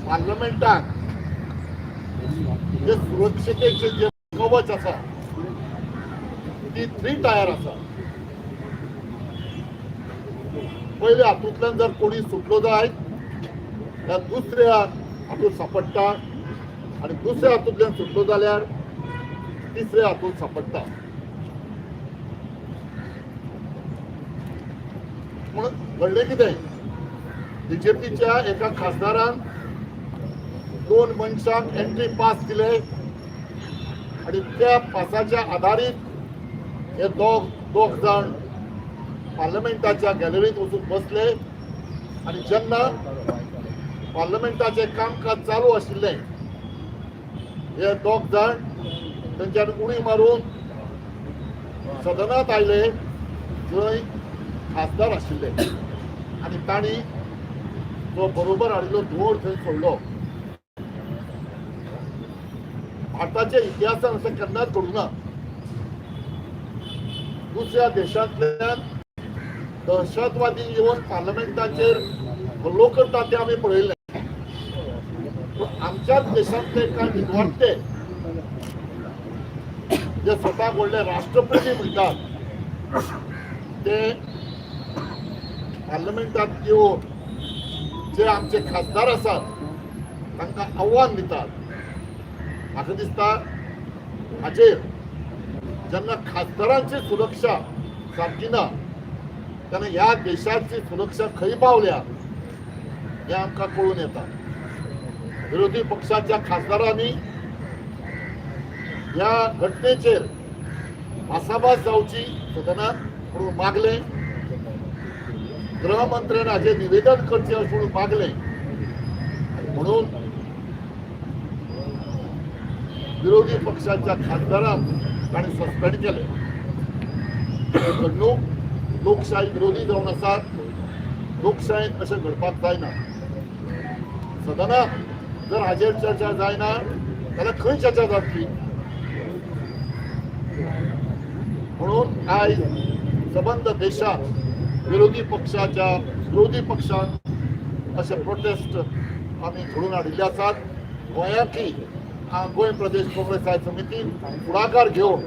पार्लमेंटाक जे सुरक्षतेचे जे कवच आसा ती थ्री टायर आसा. पयले हातूंतल्यान जर कोणी सुटलो जायत जाल्यार दुसऱ्या हातूंत सापडटा आनी दुसऱ्या हातूंतल्यान सुटलो जाल्यार तिसऱ्या हातूंत सापडटा. म्हणून घडलें कितें, बीजेपीच्या एका खासदारान दोन मनशांक एंट्री पास दिले आनी त्या पासाच्या आधारीत हे दोग दोग जाण पार्लमेंटाच्या गॅलरीत वचून बसले आनी जेन्ना पार्लमेंटाचें कामकाज चालू आशिल्लें हे दोग जाण तेंच्यान उडी मारून सदनात आयले जंय खासदार आशिल्ले आनी तांणी तो बरोबर हाडिल्लो धुंवर थंय सोडलो. भारताच्या इतिहासात अशें केन्नाच घडूं ना. दुसऱ्या देशांतल्यान दहशतवादी येवन पार्लमेंटाचेर हल्लो करतात ते आमी पळयलें, पूण आमच्याच देशांतले कांय विद्वाटे जे स्वताक व्हडले राष्ट्रप्रेमी म्हणटात ते पार्लमेंटात येवन जे आमचे खासदार आसात तांकां आव्हान दितात. म्हाका दिसता हाचेर जेन्ना खासदारांची सुरक्षा सारकी ना तेन्ना ह्या देशाची सुरक्षा खंय पावल्या हें आमकां कळून येता. विरोधी पक्षाच्या खासदारांनी ह्या घटनेचेर भासाभास जावची सदनात म्हणून मागलें. गृहमंत्र्यान हाजेर निवेदन करचें अशें म्हणून मागलें. म्हणून विरोधी पक्षाच्या खासदारांक तांणी सस्पेंड केले. घडणूक लोकशाही विरोधी जावन आसात. लोकशायेंत अशें घडपाक जायना. सदनात जर हाजेर चर्चा जायना जाल्यार खंय चर्चा जातली? म्हणून आयज सबंद देशात विरोधी पक्षाच्या विरोधी पक्षान अशे प्रोटेस्ट आमी घडोवन हाडिल्ले आसात. गोंयांतली गोंय प्रदेश काँग्रेस स्थायी समितीन फुडाकार घेवन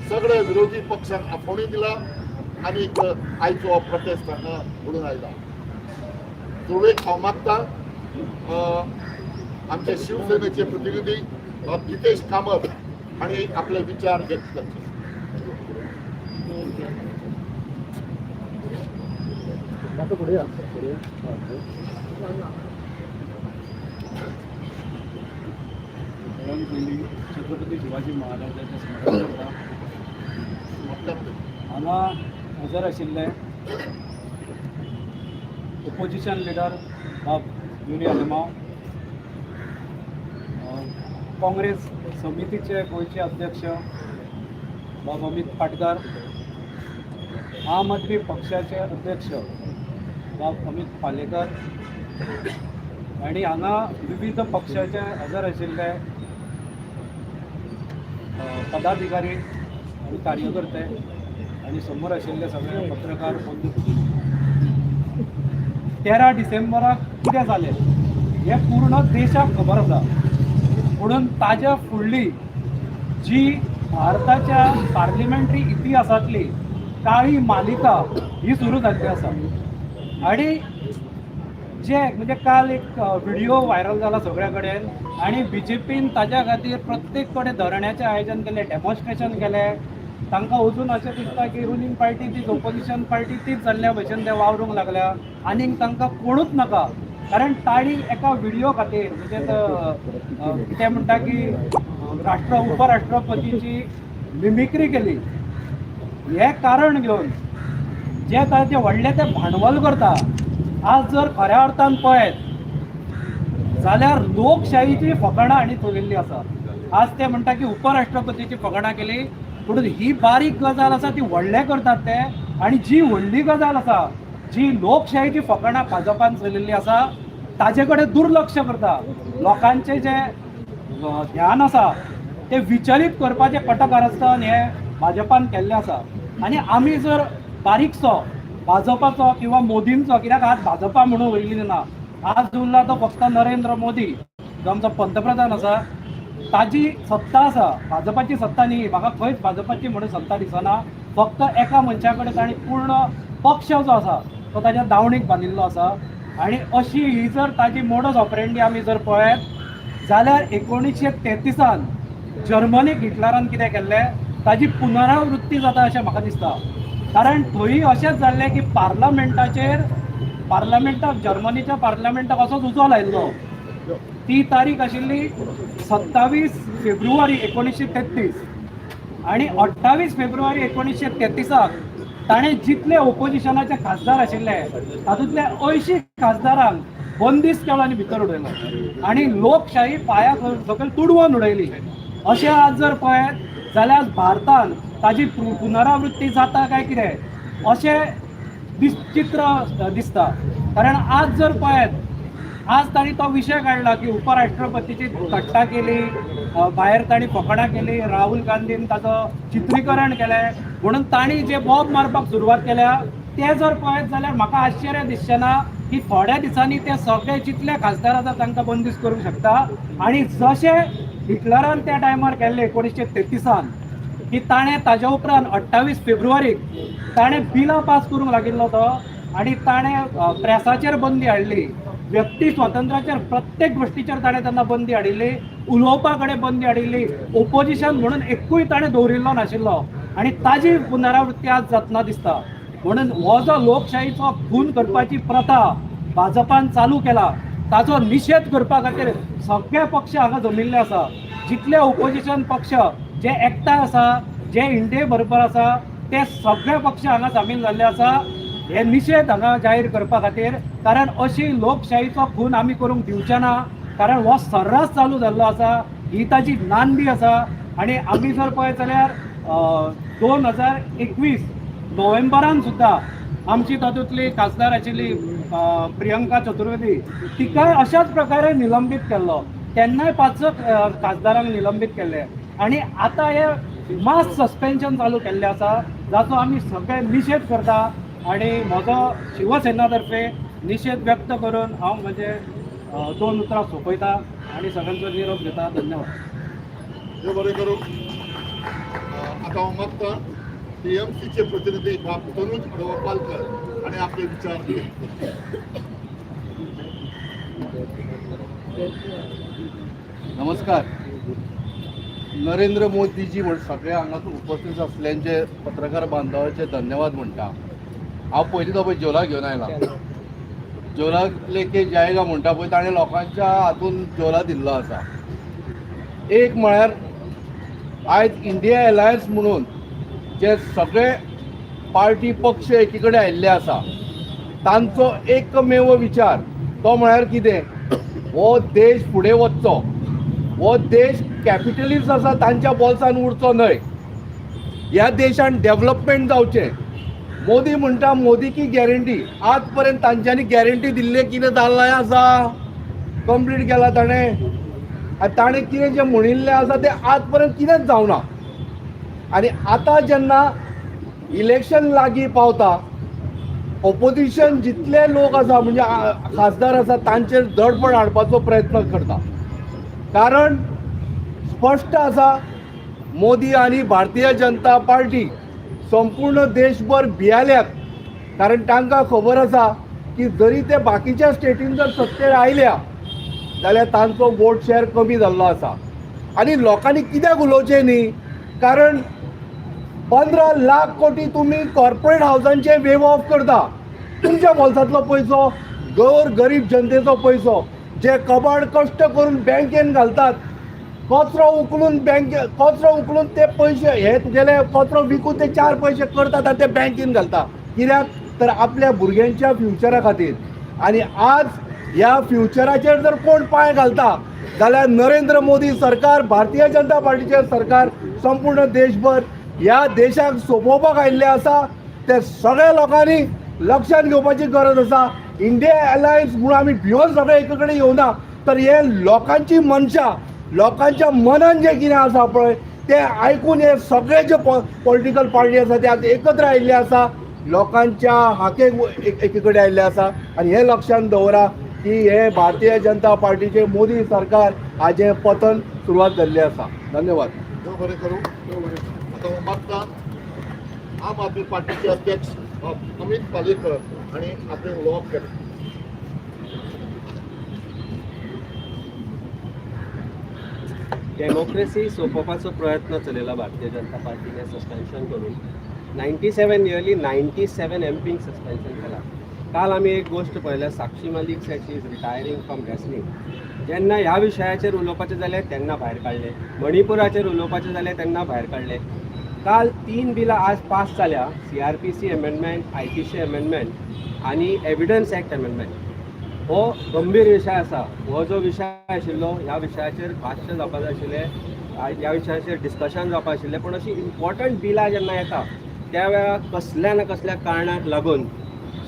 सगळे विरोधी पक्षांक आपोवणी दिला आनी आयचो हो प्रोटेस्ट हांगा घडून आयला. सुरवेक हांव मागता आमचे शिवसेनेचे प्रतिनिधी बाब जितेश कामत हांणी आपले विचार व्यक्त करचे. सगळ्यात पयलीं छत्रपती शिवाजी महाराजाचें स्मरण करता. हांगा हजर आशिल्ले ओपोजिशन लिडर बाब युरी आलेमांव, काँग्रेस समितीचे गोंयचे अध्यक्ष बाब अमित पाटकार, आम आदमी पक्षाचे अध्यक्ष बाब अमित पालेकर आनी हांगा विविध पक्षाचे हजर आशिल्ले पदाधिकारी आनी कार्यकर्ते आनी समोर आशिल्ले सगळे पत्रकार बंधू, 13 डिसेंबराक कितें जालें हें पूर्ण देशाक खबर आसा. म्हणून ताज्या फुडली जी भारताच्या पार्लिमेंटरी इतिहासांतली काळी मालिका ही सुरू जाल्ली आसा. आनी जे म्हणजे काल एक व्हिडिओ व्हायरल जाला सगळ्या कडेन आनी बीजेपीन ताज्या खातीर प्रत्येक कडेन धरण्याचें आयोजन केलें, डेमॉन्स्ट्रेशन केलें. तांकां अजून अशें दिसता की रुलींग पार्टी तीच, ओपोजिशन पार्टी तीच जाल्ल्या भशेन ते वावरूंक लागल्या आनीक तांकां कोणूच नाका. कारण तांणी एका व्हिडिओ खातीर म्हणजे ते म्हणटा की राष्ट्र उपराष्ट्रपतीची मिमिक्री केली हें कारण घेवन जे ताजें व्हडलें तें भांडवल करता. आज जर खऱ्या अर्थान पळयत जाल्यार लोकशाहीची फकाणां हांणी चलयल्ली आसा. आज ते म्हणटा की उपराष्ट्रपतीची फकाणां केली, पूण ही बारीक गजाल आसा ती व्हडलें करतात ते. आनी जी व्हडली गजाल आसा, जी लोकशाहीची फकाणां भाजपान चलयल्ली आसा ताजे कडेन दुर्लक्ष करता. लोकांचें जें ध्यान आसा तें विचलीत करपाचें कटकारस्थान हें भाजपान केल्लें आसा. आनी आमी जर बारीकसो भाजपाचो किंवा मोदींचो, कित्याक आज भाजपा म्हणून वयली ना, आज उरला तो फक्त नरेंद्र मोदी जो आमचो पंतप्रधान आसा, ताजी सत्ता आसा. भाजपाची सत्ता न्ही, म्हाका खंयच भाजपाची म्हणून सत्ता दिसना. फक्त एका मनशा कडेन ताणें पूर्ण पक्ष जो आसा तो ताज्या दावणीक बांदिल्लो आसा. आनी अशी ही जर ताजी मोडस ऑपरेंडी आमी जर पळयत जाल्यार 1933 जर्मनीक हिटलरान कितें केल्लें ताजी पुनरावृत्ती जाता अशें म्हाका दिसता. कारण थंय अशेंच जाल्लें की पार्लमेंटाचेर, पार्लमेंटाक, जर्मनीच्या पार्लमेंटाक असोच उजो लायिल्लो. ती तारीख आशिल्ली 27 फेब्रुवारी 1933 आनी 28 फेब्रुवारी 1933 ताणें जितले ओपोजिशनाचे खासदार आशिल्ले तातूंतले 80 खासदारांक बंदिस्त केलो आनी भितर उडयलो आनी लोकशाही पांया सकयल तुडवून उडयली. अशें आज जर पळयत जाल्यार भारतान ताजी पुनरावृत्ती जाता काय कितें अशें चित्र दिसता. कारण आज जर पळयत, आज तांणी तो विशय काडला की उपराष्ट्रपतीची थट्टा केली, भायर तांणी फकाणां केली, राहुल गांधीन ताचो चित्रीकरण केलें म्हणून तांणी जे बॉब मारपाक सुरवात केल्या ते जर पळयत जाल्यार म्हाका आश्चर्य दिसचें ना की थोड्या दिसांनी ते सगळे जितले खासदार आसा तांकां बंदिस्त करूंक शकता. आनी जशें हिटलरान त्या टायमार केल्लें 1933 की ताणें ताज्या उपरांत 28 फेब्रुवारीक ताणें बिलां पास करूंक लागिल्लो तो आनी ताणें प्रेसाचेर बंदी हाडली, व्यक्ती स्वातंत्र्याचेर प्रत्येक गोश्टीचेर ताणें तेन्ना बंदी हाडिल्ली, उलोवपा कडेन बंदी हाडिल्ली, ओपोजिशन म्हणून एकूय ताणें दवरिल्लो नाशिल्लो आनी ताजी पुनरावृत्ती आज जातना दिसता. म्हणून हो जो लोकशाहीचो खून करपाची प्रथा भाजपान चालू केला ताचो निशेध करपा खातीर सगळे पक्ष हांगा जमिल्ले आसा. जितले ओपोजिशन पक्ष जे एकठांय आसा, जे इंडिये बरोबर आसा, ते सगळे पक्ष हांगा सामील जाल्ले आसा हे निशेध हांगा जाहीर करपा खातीर. कारण अशी लोकशाहीचो खून आमी करूंक दिवचे ना, कारण हो सर्रास चालू जाल्लो आसा, ही ताजी नांदी आसा. आनी आमी जर पळयत जाल्यार 2021 नोव्हेंबरान सुद्दां आमची तातूंतली खासदार आशिल्ली प्रियंका चतुर्वेदी तिकाय अशाच प्रकारे निलंबीत केल्लो. तेन्नाय 5 खासदारांक निलंबीत केल्ले आनी आतां हे मास सस्पेन्शन चालू केल्लें आसा जाचो आमी सगळे निशेध करता. आनी म्हजो शिवसेना तर्फे निशेध व्यक्त करून हांव म्हजे 2 उतरां सोंपयता आनी सगळ्यांचो निरोप घेता. धन्यवाद. देव बरें करूं. आतां हांव मागता टीएमसीचे प्रतिनिधी बाब तनुज अडवापालकर आनी आपले विचार व्यक्त करतात. नमस्कार. नरेंद्र मोदीजी म्हण सगळे हांगा उपस्थित असल्यांचे पत्रकार बांधवाचे धन्यवाद म्हणटा. हांव पयलीं तो पळय झोला घेवन आयला, झोला लेके जायगा म्हणटा पळय, ताणें लोकांच्या हातून झोला दिल्लो आसा. एक म्हळ्यार आयज इंडिया अलायन्स म्हणून जे सगळे पार्टी पक्ष एकी कडेन आयिल्ले आसा तांचो एकमेव विचार तो म्हळ्यार कितें, हो देश फुडें वचचो, हो देश कॅपिटलिस्ट आसा तांच्या बोल्सान उरचो न्हय, ह्या देशान डेव्हलपमेंट जावचें. मोदी म्हणटा मोदी की गॅरंटी, आज पर्यंत तांच्यांनी गॅरंटी दिल्लें कितें जाल्लें आसा, कंप्लीट केलां ताणें. आनी ताणें कितें जें म्हणिल्लें आसा तें आज पर्यंत कितेंच जावना. आनी आतां जेन्ना इलेक्शन लागीं पावता, ओपोजिशन जितले लोक आसा म्हणजे खासदार आसा तांचेर दडपण हाडपाचो प्रयत्न करता. कारण स्पश्ट आसा, मोदी आनी भारतीय जनता पार्टी संपूर्ण देशभर भियाल्यात. कारण तांकां खबर आसा की जरी ते बाकीच्या स्टेटीन जर सत्तेर आयल्या जाल्यार तांचो वोट शेअर कमी जाल्लो आसा. आनी लोकांनी कित्याक उलोवचें न्ही, कारण 15 लाख कोटी तुमी कॉर्पोरेट हावजांचे वेव ऑफ करता. तुमच्या बोल्सांतलो पयसो, गोर गरीब जनतेचो पयसो जे कबाड कश्ट करून बँकेन घालतात, कचरो उखलून बँके कचरो उखलून ते पयशे हे तुगेले कचरो विकून ते 4 पयशे करतात आनी ते बँकेन घालता. कित्याक तर आपल्या भुरग्यांच्या फ्युचरा खातीर. आनी आज ह्या फ्युचराचेर जर कोण पांय घालता जाल्यार नरेंद्र मोदी सरकार, भारतीय जनता पार्टीचें सरकार संपूर्ण देशभर ह्या देशाक सोंपोवपाक आयिल्लें आसा. ते सगळ्या लोकांनी लक्षात घेवपाची गरज आसा. इंडिया अलायन्स म्हणून आमी भिवन सगळे एके कडेन येवना, तर हे लोकांची मनशां, लोकांच्या मनान जें कितें आसा पळय तें आयकून हे सगळे जे पॉलिटिकल पार्टी आसा ते आतां एकत्र आयिल्ले आसा, लोकांच्या हाकेक एकी कडेन आयिल्ले आसा. आनी हें लक्षांत दवरा, की हे भारतीय जनता पार्टीचे मोदी सरकार हाजें पतन सुरवात जाल्ली आसा. धन्यवाद. देव बरें करूं. आतां मागता आम आदमी पार्टीचे अध्यक्ष अमित पालेकर हांणी आपलें उलोवप केलें. डेमोक्रेसी सोंपोवपाचो प्रयत्न चलयला भारतीय जनता पार्टीने सस्पेन्शन करून. 97, नियरली 97 एमपींक सस्पेन्शन केला. काल आमी एक गोश्ट पळयल्या, Sakshi Malik said she is retiring from wrestling. जेन्ना ह्या विशयाचेर उलोवपाचें जालें तेन्ना भायर काडले, मणिपुराचेर उलोवपाचें जालें तेन्ना भायर काडले. काल तीन बिलां आज पास जाल्या, CrPC amendment, IPC amendment आनी एविडन्स एक्ट अमेंडमेंट. हो गंभीर विशय आसा. हो जो विशय आशिल्लो, ह्या विशयाचेर भाश्य जावपा जाय आशिल्लें, ह्या विशयाचेर डिस्कशन जावपा आशिल्लें. पूण अशी इम्पॉर्टंट बिलां जेन्ना येता त्या वेळार कसल्या ना कसल्या कारणाक लागून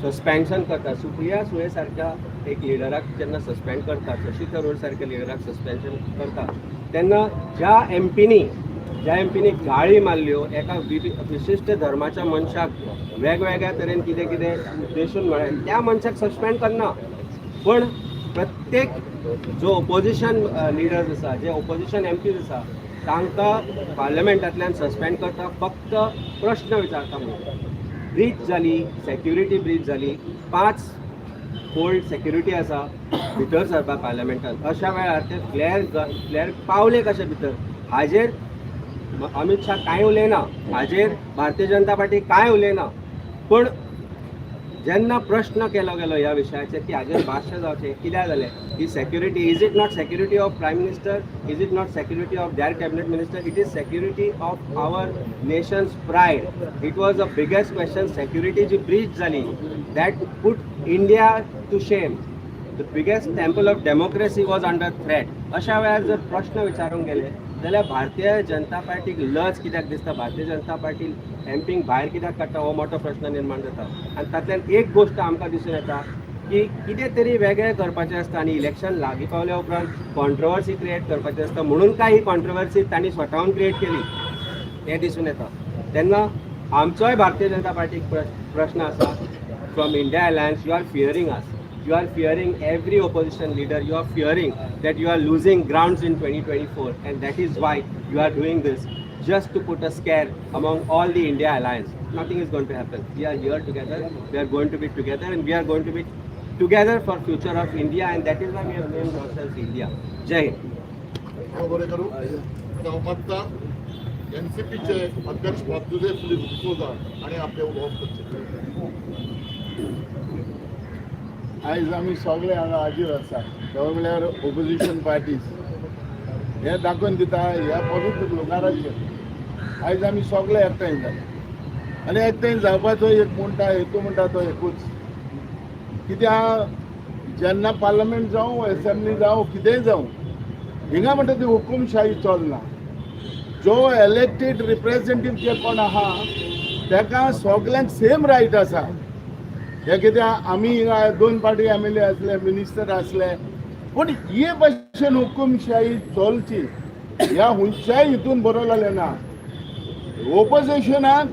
सस्पेन्शन करता. सुप्रिया सुळे सारक्या एक लिडराक जेन्ना सस्पेंड करता, शशी थरूर सारक्या लिडराक सस्पेन्शन करता, तेन्ना ज्या एमपीनी गाळी मारल्यो एका विशिश्ट धर्माच्या मनशाक, वेगवेगळ्या तरेन कितें कितें उद्देशून म्हळें, त्या मनशाक सस्पेंड करना. पण प्रत्येक जो ओपोजिशन लिडर्स आसा, जे ओपोजिशन एमपीज आसा, तांकां पार्लमेंटांतल्यान सस्पेंड करता, फक्त प्रश्न विचारता म्हणून. ब्रीच जाली, सेक्युरिटी ब्रीच जाली, पांच फोल्ड सेक्युरिटी आसा भितर सरपाक पार्लमेंटान. अशा वेळार ते फ्लॅर फ्लॅर पावले कशे भितर, हाजेर अमित शाह कांय उलयना, हाजेर भारतीय जनता पार्टी कांय उलयना. पूण जेन्ना प्रश्न केलो गेलो ह्या विशयाचेर की हाजेर भाश्य जावचें, कित्याक जालें ही security, is it not security of Prime Minister? Is it not security of their cabinet minister? It is security of our nation's pride. It was a biggest question. Security ji breach जाली, that put India to shame. The biggest temple of democracy was under threat. अशा वेळार जर प्रश्न विचारूंक गेले जाल्यार भारतीय जनता पार्टीक लज कित्याक दिसता? भारतीय जनता पार्टी एमपींक भायर कित्याक काडटा, हो मोठो प्रश्न निर्माण जाता. आनी तातल्यान एक गोश्ट आमकां दिसून येता की कितें तरी वेगळें करपाचें आसता आनी इलेक्शन लागीं पावल्या उपरांत कॉन्ट्रोवर्सी क्रिएट करपाची आसता, म्हणून काय ही कॉन्ट्रोवर्सी तांणी स्वताहून क्रिएट केली हें दिसून येता. तेन्ना आमचोय भारतीय जनता पार्टीक प्रश्न आसा, from India Alliance, you are fearing us, you are fearing every opposition leader, you are fearing that you are losing grounds in 2024, and that is why you are doing this, just to put a scare among all the India Alliance. Nothing is going to happen. We are here together, we are going to be together, and we are going to be together for future of India, and that is why we have named ourselves India. Jai Hind. देव बरें करूं. आतां हांव मागता एनसीपीचे अध्यक्ष बाब जुझे फिलीप डिसोजा हांणी आपलें उलोवप करचें. आयज आमी सगळे हांगा हाजीर आसा ते म्हळ्यार ओपोजिशन पार्टीज हे दाखोवन दिता ह्या पवित्र लोकाराचेर आयज आमी सगळे एकठांय जाले. आनी एकठांय जावपाचो एक म्हणटा हेतू म्हणटा तो एकूच. कित्याक जेन्ना पार्लमेंट जावं, एसेंब्ली जावं, कितेंय जावं, हिंगा म्हणटा ती हुकुमशाही चलना. जो इलेक्टेड रिप्रेझेंटेटीव जे कोण आहा तेका सगल्यांक सेम रायट आसा. हे कित्याक आमी हिंगा दोन पार्टी एमएलए आसले, मिनिस्टर आसले, पूण हे भशेन हुकुमशाही चलची ह्या खंयच्याय हितून बरोवलेलें ना. ओपोजिशनाक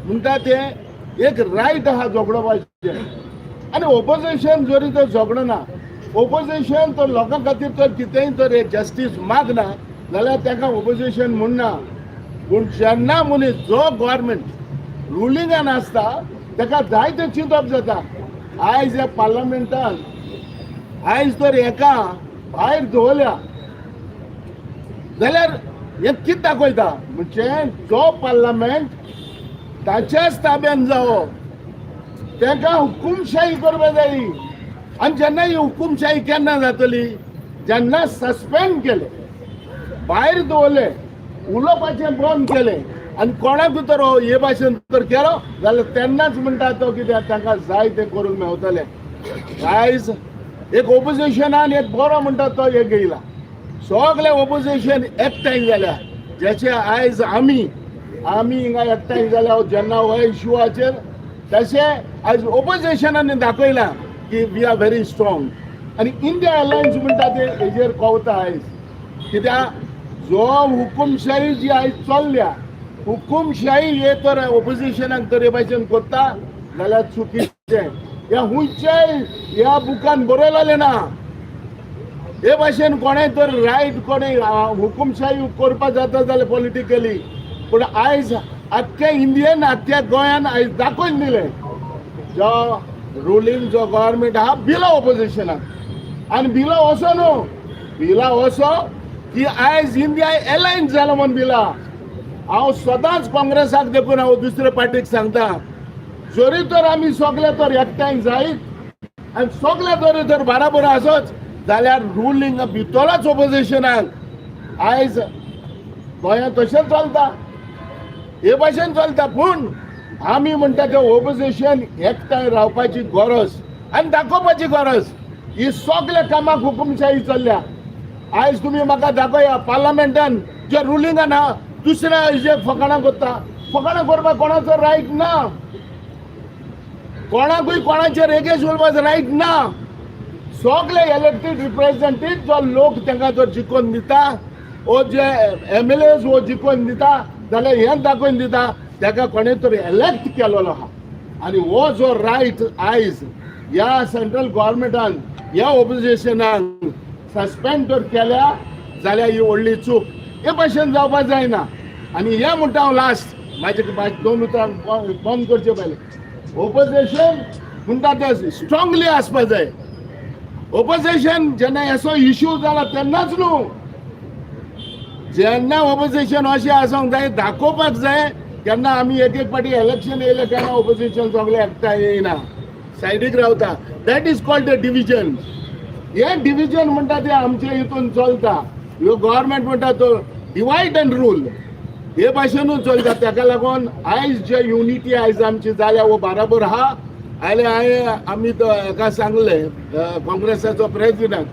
म्हणटा ते एक रायट आहा झगडोपाचें. आनी ओपोजिशन जरी तो झगडना, ओपोजिशन तर लोकां खातीर तर कितेंय तर एक जस्टीस मागना जाल्यार ताका ओपोजिशन म्हणना. पूण जेन्ना मनीस जो गव्हर्मेंट रुलिंगान आसता ताका जायतें चिंतप जाता. आयज ह्या पार्लमेंटान आयज तर हेका भायर दवरल्या जाल्यार हें कितें दाखयता म्हणजे जो पार्लमेंट ताच्याच ताब्यान जावो, ताका हुकुमशाही करपा जाय. आनी जेन्ना ही हुकुमशाही केन्ना जातली? जेन्ना सस्पेंड केले, भायर दवरले, उलोवपाचें बंद केलें आनी कोणाकूय तर हे भाशेन तर केलो जाल्यार तेन्नाच म्हणटा तो कित्याक तांकां जाय तें करूंक मेवतलें. आयज एक ओपोजिशनान एक बरो म्हणटा तो एक येयला. सगळे ओपोजिशन एकठांय जाल्या, जशे आयज आमी हिंगा एकठांय जाल्या जेन्ना हो इशुआचेर, तशें आयज ओपोजिशनान दाखयलां की we are very strong. आनी इंडिया अलायन्स म्हणटा ते हेजेर कवता आयज. कित्याक जो हुकुमशाही जी आयज चल्ल्या, हुकुमशाही हे तर ओपोजिशनाक तर हे भाशेन करता जाल्यार चुकीचें. ह्या खुंयच्याय ह्या बुकान बरयलेलें ना. हे भाशेन कोणें तर रायट कोणें हुकुमशाही करपा जाता जाल्यार पॉलिटिकली, पूण आयज आख्ख्या इंडियन आख्ख्या गोंयान आयज दाखोवन दिलें, जो रुलींग जो गव्हर्मेंट आहा बिलो ऑपोजिशनाक. आनी बिलो असो न्हू, बिला असो की आयज इंडिया एलायन्स जालो म्हूण बिला. हांव सदांच काँग्रेसाक देखून हांव दुसरे पार्टीक सांगता, जरी तर आमी सगळे तर एकठांय जायत आनी सगळे जरी तर बराबर आसत जाल्यार रुलींग भितरच ऑपोजिशनाक. आयज गोंयांत तशेंच चलता, हे भाशेन चलता, पूण आमी म्हणटा तें ऑपोजिशन एकठांय रावपाची गरज आनी दाखोवपाची गरज. ही सगल्या कामाक हुकुमशाही चल्ल्या. आयज तुमी म्हाका दाखया, पार्लमेंटान जे रुलिंगान आहा दुसऱ्या जे फकाणां करता. फकाणां करपाक कोणाचो रायट ना, कोणाकूय कोणाचेर एगेन्स्ट उलोवपाचो रायट ना. सगळे इलेक्टेड रिप्रेझेंटेटिव्ह जो लोक तांकां जर जिखोवन दिता, ओ जे एमएलएज हो जिखोवन दिता जाल्यार हें दाखोवन दिता ताका कोणें तरी एलेक्ट केलेलो आहा. आनी हो जो रायट आयज ह्या सेंट्रल गव्हर्मेंटान ह्या ऑपोजिशनान सस्पेंड जर केल्या जाल्यार ही व्हडली चूक. हे भाशेन जावपाक जायना. आनी हें म्हणटा हांव लास्ट, म्हाजे दोन उतरां बंद करचे पयलें, ओपोजिशन म्हणटा तें स्ट्रॉंगली आसपा जाय. ओपोजिशन जेन्ना असो इश्यू जाला तेन्नाच न्हू, जेन्ना ओपोजिशन अशें आसूंक जाय, दाखोवपाक जाय. केन्ना आमी एक एक फावटी इलेक्शन येयलें तेन्ना ओपोजिशन सगळे एकठांय येयना, सायडीक रावता. That is called a division. हें डिविजन म्हणटा तें आमचे हितून चलता. ह्यो गव्हर्मेंट म्हणटा तो डिवायड अँड रूल हे भाशेनूच चलता. ताका लागून आयज जे युनिटी आयज आमची जाल्या वो बराबर आहा. आयले हांवें आमी तो हेका सांगलें, काँग्रेसाचो president,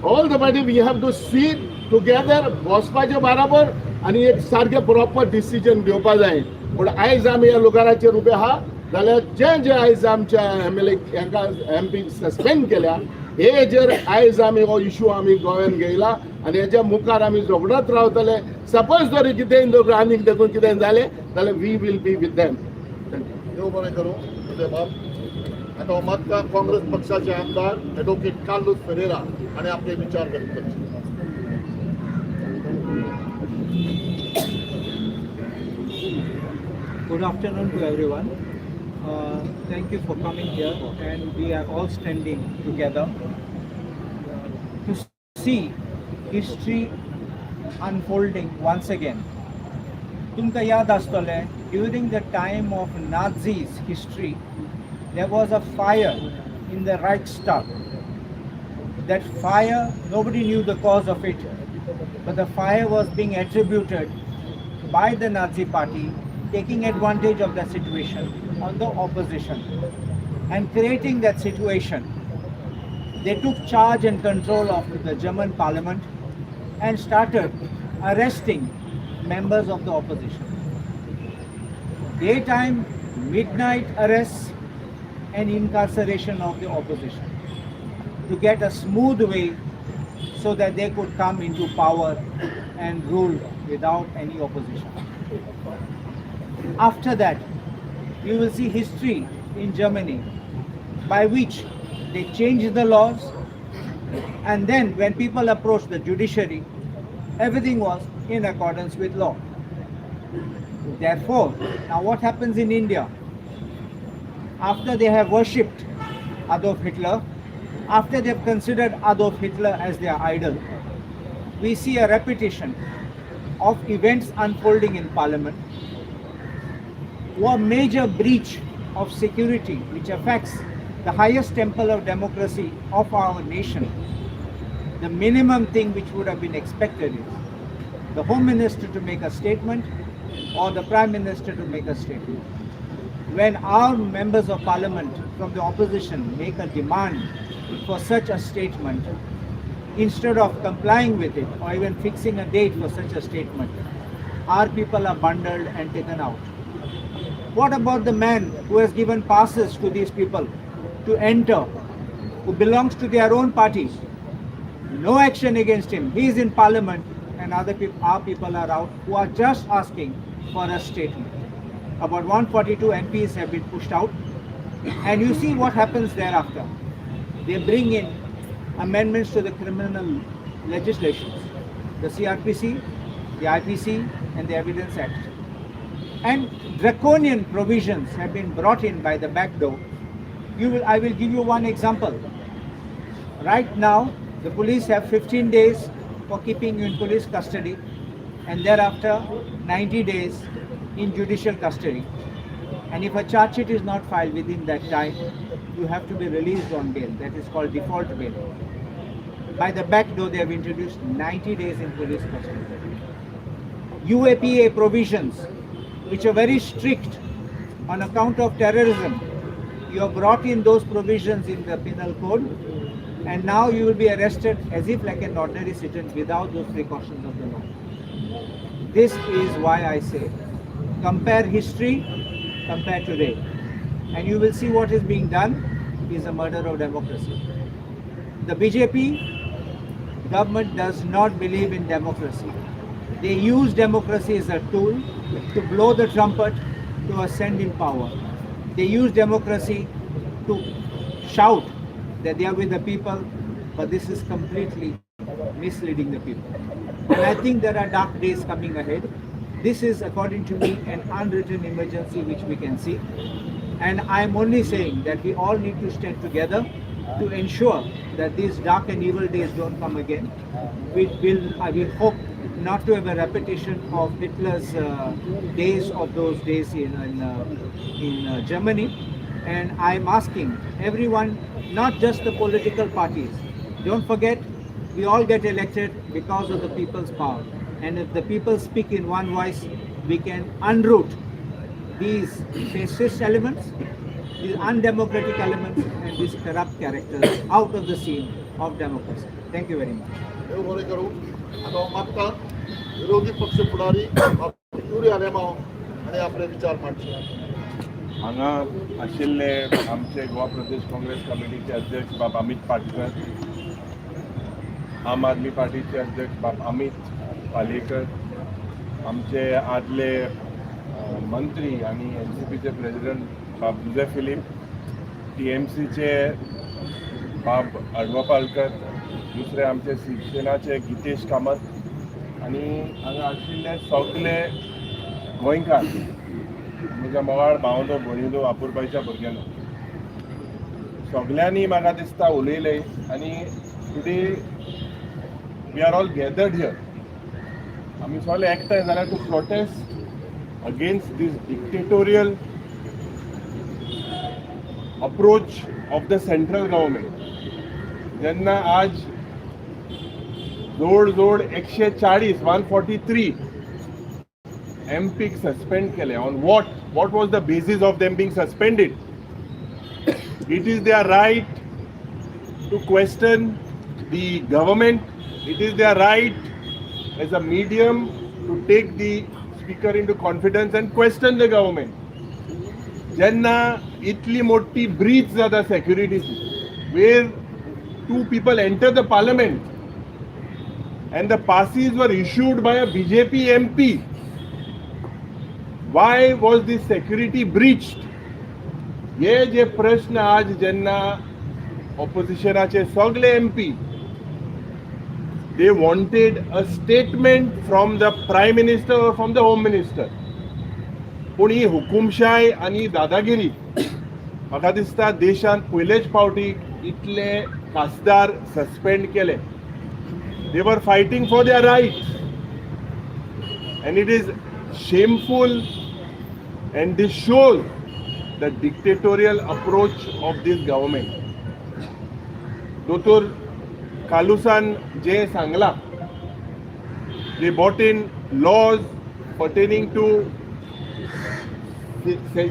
all the party we have to sit together, बसपाचें बराबर आनी एक सारकें प्रॉपर डिसिजन घेवपा जाय. पूण आयज आमी ह्या लुगाराचेर उबे आहा जाल्यार जे जे आयज आमच्या एमएलए हांकां एमपी सस्पेंड केल्या हेजेर आयज आमी हो इशू आमी गोव्यान घेयला आनी हेच्या मुखार आमी झगडत रावतले. सपोज जरी कितेंय आनीक देखून कितें जालें जाल्यार we will be with them. देव बरें करूं तुजें बाब. आतां हांव मागता काँग्रेस पक्षाचे आमदार एडवोकेट कार्लूस फेरेरा आनी आपले विचार व्यक्त करचे. Good afternoon to everyone. Thank you for coming here, and we are all standing together to see history unfolding once again. तुमकां याद आसतलें, during the time of Nazis history, there was a fire in the Reichstag. That fire, nobody knew the cause of it, but the fire was being attributed by the Nazi party taking advantage of that situation on the opposition and creating that situation. They took charge and control of the German parliament and started arresting members of the opposition. Daytime, midnight arrests and incarceration of the opposition to get a smooth way so that they could come into power and rule without any opposition. After that, you will see history in Germany by which they changed the laws, and then when people approached the judiciary, everything was in accordance with law. Therefore, now what happens in India? After they have worshipped Adolf Hitler, after they have considered Adolf Hitler as their idol, we see a repetition of events unfolding in parliament, a major breach of security which affects the highest temple of democracy of our nation. The minimum thing which would have been expected is the Home Minister to make a statement or the Prime Minister to make a statement. When our members of parliament from the opposition make a demand for such a statement, instead of complying with it or even fixing a date for such a statement, our people are bundled and taken out. What about the man who has given passes to these people to enter, who belongs to their own party? No action against him. He is in parliament and other people, our people are out who are just asking for a statement. About 142 MPs have been pushed out. And you see what happens thereafter. They bring in amendments to the criminal legislations, the CRPC, the IPC, and the Evidence Act. And draconian provisions have been brought in by the back door. I will give you one example. Right now, the police have 15 days for keeping you in police custody, and thereafter 90 days in judicial custody. And if a charge sheet is not filed within that time, you have to be released on bail. That is called default bail. By the back door, they have introduced 90 days in police custody. UAPA provisions, which are very strict on account of terrorism, you have brought in those provisions in the penal code, and now you will be arrested as if like an ordinary citizen without those precautions of the law. This is why I say, compare history, compare today, and you will see what is being done is a murder of democracy. The BJP government does not believe in democracy. They use democracy as a tool to blow the trumpet to ascend in power. They use democracy to shout that they are with the people, but this is completely misleading the people. And I think there are dark days coming ahead. This is, according to me, an unwritten emergency which we can see. And I'm only saying that we all need to stand together to ensure that these dark and evil days don't come again. I will hope not to have a repetition of Hitler's days of those days in Germany. And I'm asking everyone, not just the political parties. Don't forget, we all get elected because of the people's power. And if the people speak in one voice, we can unroot these fascist elements, these undemocratic elements, and these corrupt characters out of the scene of democracy. Thank you very much. देव बरें करूं. आतां हांव मागता विरोधी पक्ष फुडारी युरी आलेमांव आनी आपले विचार मांडचे. हांगा आशिल्ले आमचे गोवा प्रदेश काँग्रेस कमिटीचे अध्यक्ष बाब अमित पाटकर, आम आदमी पार्टीचे अध्यक्ष बाब अमित पालयेकर, आमचे आदले मंत्री आनी एनसीपीचे प्रेसिडेंट बाब जुझे फिलीप, टीएमसीचे बाब अडवा पालकर, दुसरे आमचे शिवसेनाचे गितेश कामत आनी हांगा आशिल्ले सगळे गोंयकार, म्हज्या मोगाळ भावंडो, भयणीनो, आपुरबायच्या भुरग्यांनो, सगळ्यांनी म्हाका दिसता उलयले आनी today we are all gathered here, आमी सगळे एकठांय जाल्यार to protest against this dictatorial approach of the central government. जेन्ना आज जोड जोड 140, 143 एमपीक सस्पेंड केले, on what was the basis of them being suspended? It is their right to question the government. It is their right as a medium to take the speaker into confidence and question the government. जेन्ना इतली मोठी breach जाता सेक्युरिटीची, where two people enter the parliament and the passes were issued by a BJP MP, why was this security breached? हे जे प्रश्न आज जेन्ना ऑपोजिशनाचे सगळे MP, they wanted a statement from the prime minister or from the home minister. पूण ही हुकुमशाय आनी दादागिरी, म्हाका दिसता देशांत पयलेच फावटी इतले खासदार सस्पेंड केले. They were fighting for their right and it is shameful and this shows the dictatorial approach of this government. दोतोर कालुसान जे सांगला, they brought in laws pertaining to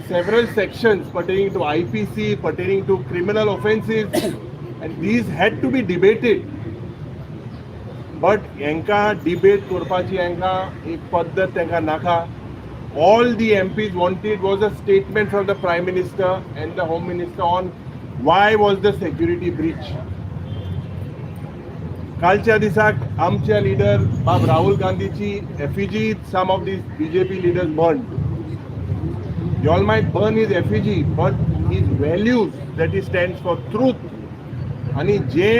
several sections pertaining to IPC, pertaining to criminal offences, and these had to be debated. But हेंका debate करपाची हेंकां एक पद्दत तांकां नाका. All the MPs wanted was a statement from the Prime Minister and the Home Minister on why was the security breach. कालच्या दिसाक आमचे लिडर बाब Rahul गांधीची effigy some of these BJP leaders burn. You all might burn his effigy, but His values that he stands for truth आनी जे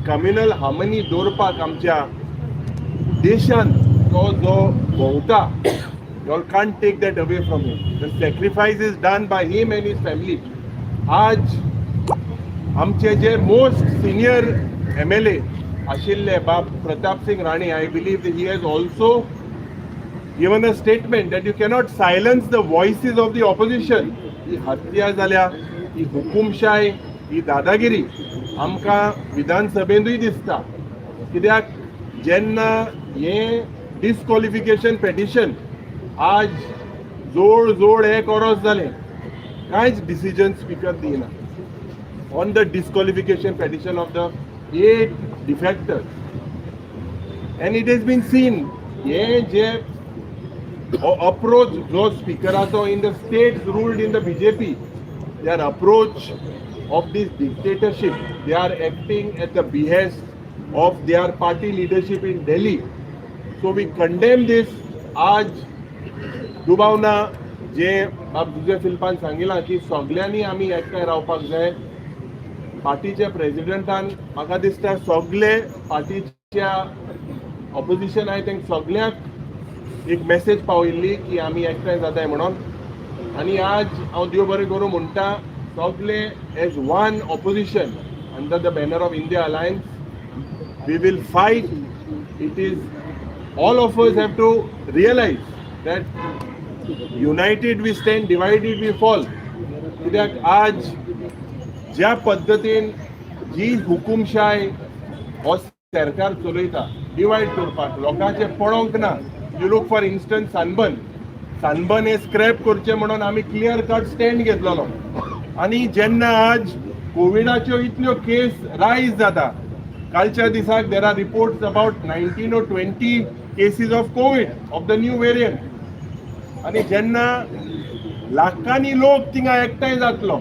communal harmony दवरपाक आमच्या देशान तो जो भोंवता, you can't take that away from him. The sacrifice is done by him and his family. आज आमचे जे most senior MLA आशिल्ले बाब Pratap Singh Rane, I believe he has also given a statement that you cannot silence the voices of the opposition. ही हत्या जाल्या, ही हुकुमशाय, ही दादागिरी आमकां विधानसभेंतूय दिसता, कित्याक जेन्ना हे डिस्क्वॉलिफिकेशन पेटिशन आज जोड जोड एक वरोस जालें, कांयच डिसिजन स्पिकर दिना on the disqualification petition of the eight defectors. And it has been seen, हे जे अप्रोच जो स्पिकराचो in the states ruled in the BJP, their approach of this dictatorship, they are acting at the behest of their party leadership in Delhi. So we condemn this. आज दुबाव ना, जे बाब जुजे फिलिपान सांगिलां की सगल्यांनी आमी एकठांय रावपाक जाय. पार्टीच्या प्रेसिडेंटान म्हाका दिसता सगले पार्टीच्या ऑपोजिशन आहे, तांकां सगल्यांक एक मेसेज पावयल्ली की आमी एकठांय जाताय म्हणून. आनी आज हांव देव बरें करूं म्हणटा, सगले as one opposition under the banner of India Alliance, we will fight. It is all of us have to realize that united we stand, divided we fall. कित्याक आज ज्या पद्दतीन जी हुकुमशाय हो सरकार चलयता, डिवायड करपाक, लोकांचे पडोंक ना. You look, for instance, Sunburn. Sunburn hey scrap करचें म्हणून आमी क्लियर कट स्टँड घेतलेलो आनी जेन्ना आज कोविडाच्यो इतल्यो केस रायज जाता, कालच्या दिसाक there are reports about 19 or 20 cases of Covid of the new variant. आनी जेन्ना लाखांनी लोक थिंगा एकठांय जातलो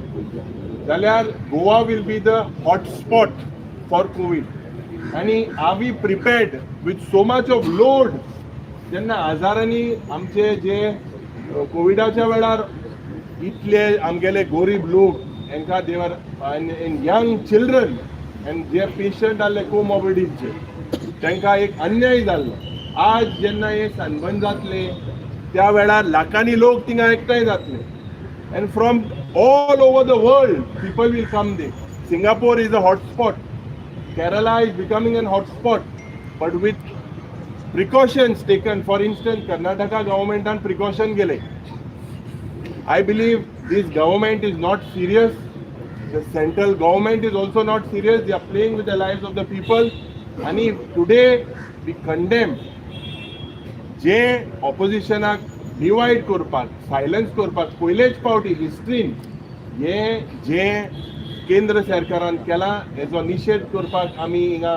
जाल्यार Goa will be the hotspot for Covid. आनी are we prepared with so much of load? जेन्ना हजारांनी आमचे जे कोविडाच्या वेळार इतले आमगेले गोरीब लोक हांकां they were young children and J patient आहले कोमॉर्बिडीजचे, तांकां एक अन्याय जाल्लो. आज जेन्ना हे सनबर्न जातले, त्या वेळार लाखांनी लोक थिंगा एकठांय जातले and from all over the world people will come there. Singapore is a hotspot, Kerala is becoming an hotspot, but with precautions taken. For instance, Karnataka government on precaution गेले. I believe this government is not serious. The central government is also not serious. They are playing with the lives of the people. And if today we condemn जे ऑपोजिशनाक divide करपाक, silence करपाक, पयलेच फावटी हिस्ट्रीन हे जे केंद्र सरकारान केलां, हेजो निशेध करपाक आमी हिंगा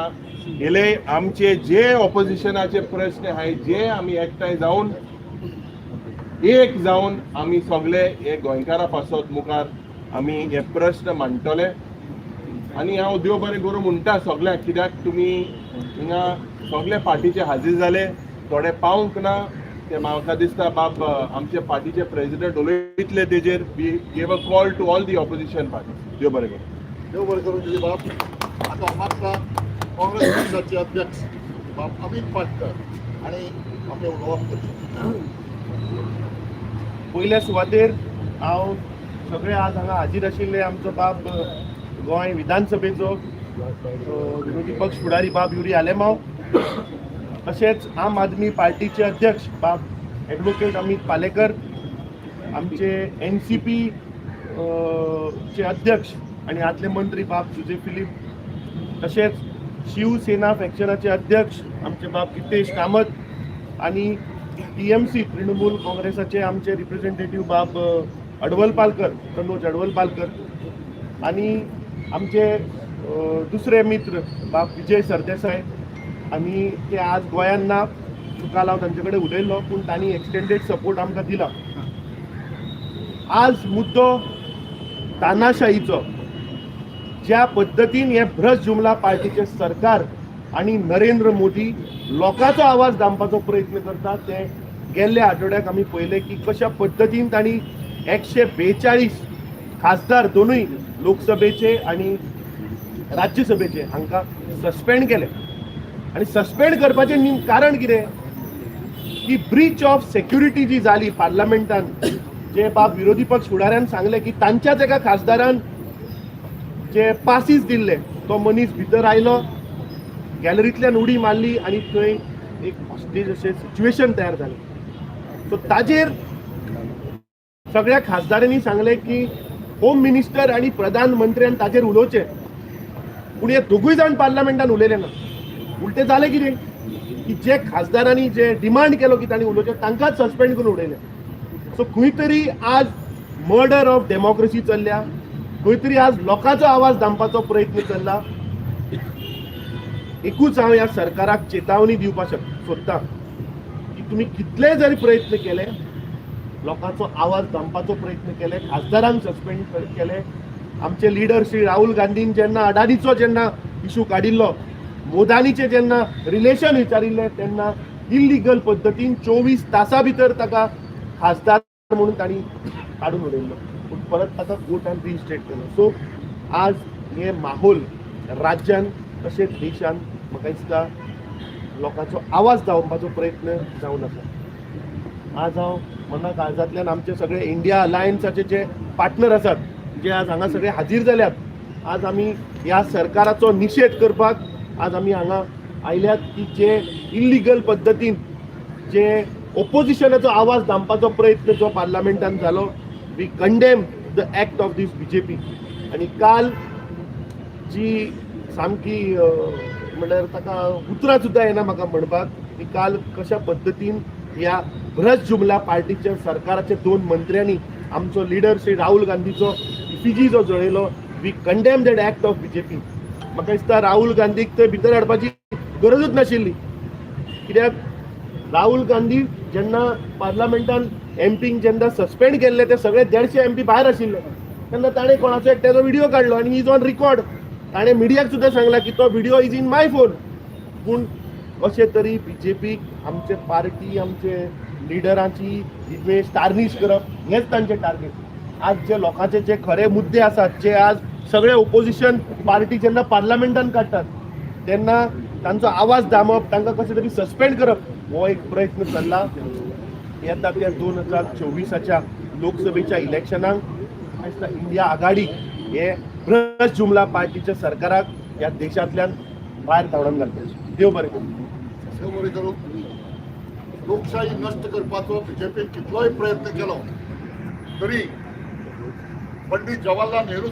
गेले. आमचे जे ऑपोजिशनाचे प्रश्न आहाय, जे आमी एकठांय जावन, एक जावन आमी सगळे हे गोंयकारा पासत मुखार आमी हे प्रश्न मांडटले. आनी हांव देव बरें करूं म्हणटा सगळ्यांक, कित्याक तुमी हिंगा सगळे पार्टीचे हाजीर जाले. थोडे पावंक ना, ते म्हाका दिसता बाब आमचे पार्टीचे प्रेसिडेंट उलयतले तेजेर. We gave a call to all the opposition party. देव बरें करूं. देव बरें करूं तुजें बाब. आता मागता काँग्रेस पक्षाचे अध्यक्ष बाब अमित पाटकर आणि आपले उलोवप करचे. पयल्या सुवातेर हांव सगळे आज हांगा हाजीर आशिल्ले आमचो बाब गोंय विधानसभेचो विरोधी पक्ष फुडारी बाब युरी आलेमाव, तशेंच आम आदमी पार्टीचे अध्यक्ष बाब एडवोकेट अमित पालेकर, आमचे एनसीपी चे अध्यक्ष आनी आदले मंत्री बाब जुजे फिलीप, तशेंच शिवसेना फॅक्शनाचे अध्यक्ष आमचे बाब गितेश कामत आनी टीएमसी, तृणमूल काँग्रेसाचे आमचे रिप्रेझेंटेटिव्ह बाब अडवलपालकर, तनोज अडवलपालकर आनी आमचे दुसरे मित्र बाब विजय सरदेसाय. आनी ते आज गोंयांत ना, काल हांव तांचे कडेन उलयल्लो, पूण तांणी एक्सटेंडेड सपोर्ट आमकां दिला. आज मुद्दो तानाशाहीचो. ज्या पद्दतीन हे भ्रष्ट जुमला पार्टीचे सरकार आणि नरेंद्र मोदी लोकांचो आवाज दामपाचो प्रयत्न करतात, ते गेल्ल्या आठवड्याक आमी पळयलें की कशा पद्दतीन तांणी 142 खासदार दोनूय लोकसभेचे आनी राज्यसभेचे हांकां सस्पेंड केले. आनी सस्पेंड करपाचें कारण कितें की ब्रीच ऑफ सेक्युरिटी जी जाली पार्लमेंटान, जे बाब विरोधी पक्ष फुडाऱ्यान सांगलें की तांच्याच एका खासदारान जे पासीस दिल्ले, तो मनीस भितर आयलो, गॅलरींतल्यान उडी मारली आनी थंय एक हॉस्टेज अशें सिच्युएशन तयार जालें. सो ताजेर सगळ्या खासदारांनी सांगलें की होम मिनिस्टर आनी प्रधानमंत्र्यान ताजेर उलोवचें, पूण हे दोगूय जाण पार्लमेंटान उलयले ना. उलटे जालें कितें की जे खासदारांनी जे डिमांड केलो की तांणी उलोवचें, तांकांच सस्पेंड करून उडयलें. सो खंय तरी आज मर्डर ऑफ डेमोक्रेसी चल्ल्या, खंय तरी आज लोकांचो आवाज दामपाचो प्रयत्न चल्ला. एकूच हांव ह्या सरकाराक चेतावणी दिवपाक सोदतां की तुमी कितले जरी प्रयत्न केले, लोकांचो आवाज दामपाचो प्रयत्न केले, खासदारांक सस्पेंड केले, आमचे लिडर श्री राहुल गांधीन जेन्ना अडानीचो जेन्ना इशू काडिल्लो, मोदानीचे जेन्ना रिलेशन विचारिल्लें, तेन्ना इल्लिगल पद्दतीन 24 तासां भितर ताका खासदार म्हणून तांणी काडून उडयल्लो, पूण परत ताका कोर्टान रिइन्स्टेट केलो. सो आज हे माहोल राज्यान तशेंच देशान म्हाका दिसता लोकांचो आवाज दामपाचो प्रयत्न जावन आसा. आज हांव मना काळजांतल्यान आमचे सगळे इंडिया अलायन्साचे जे पार्टनर आसात, जे आज हांगा सगळे हाजीर जाल्यात, आज आमी ह्या सरकाराचो निशेध करपाक आज आमी हांगा आयल्यात की जे इल्लिगल पद्दतीन जे ओपोजिशनाचो आवाज दामपाचो प्रयत्न जो पार्लमेंटान जालो, we condemn the act of this BJP. आनी काल जी सामकी म्हणल्यार ताका उतरां सुद्दां येना म्हाका म्हणपाक की काल कशा पद्दतीन ह्या भ्रश्ट जुमला पार्टीच्या सरकाराच्या दोन मंत्र्यांनी आमचो लिडर श्री राहुल गांधीचो इफिजी जो जळयलो, we condemn that act of BJP. म्हाका दिसता राहुल गांधीक थंय भितर हाडपाची गरजूच नाशिल्ली, कित्याक राहुल गांधी जेन्ना पार्लमेंटान एमपींक जेन्ना सस्पेंड केल्ले, ते सगळे 150 एमपी भायर आशिल्ले, तेन्ना ताणें कोणाचो एकट्याचो व्हिडिओ काडलो आनी is on record. ताणें मिडियाक सुद्दां सांगला की तो video is in my phone. पूण कशें तरी बीजेपीक आमचे पार्टी, आमचे लिडरांची इमेज टार्निश करप हेंच तांचें टार्गेट. आज जे लोकांचे जे खरे मुद्दे आसात, जे आज सगळे ओपोजिशन पार्टी जेन्ना पार्लमेंटान काडटात तेन्ना तांचो आवाज दामप, तांकां कशें तरी सस्पेंड करप हो एक प्रयत्न चल्ला. येता त्या 2024च्या लोकसभेच्या इलेक्शनाक दिसता इंडिया आघाडी हे भ्रश्ट जुमला पार्टीच्या सरकाराक ह्या देशांतल्यान भायर धांवडावन घालतले. देव बरें करूं. देव बरें करूं. लोकशाही नश्ट करपाचो बीजेपीन कितलोय प्रयत्न केलो तरी पंडित जवाहरलाल नेहरू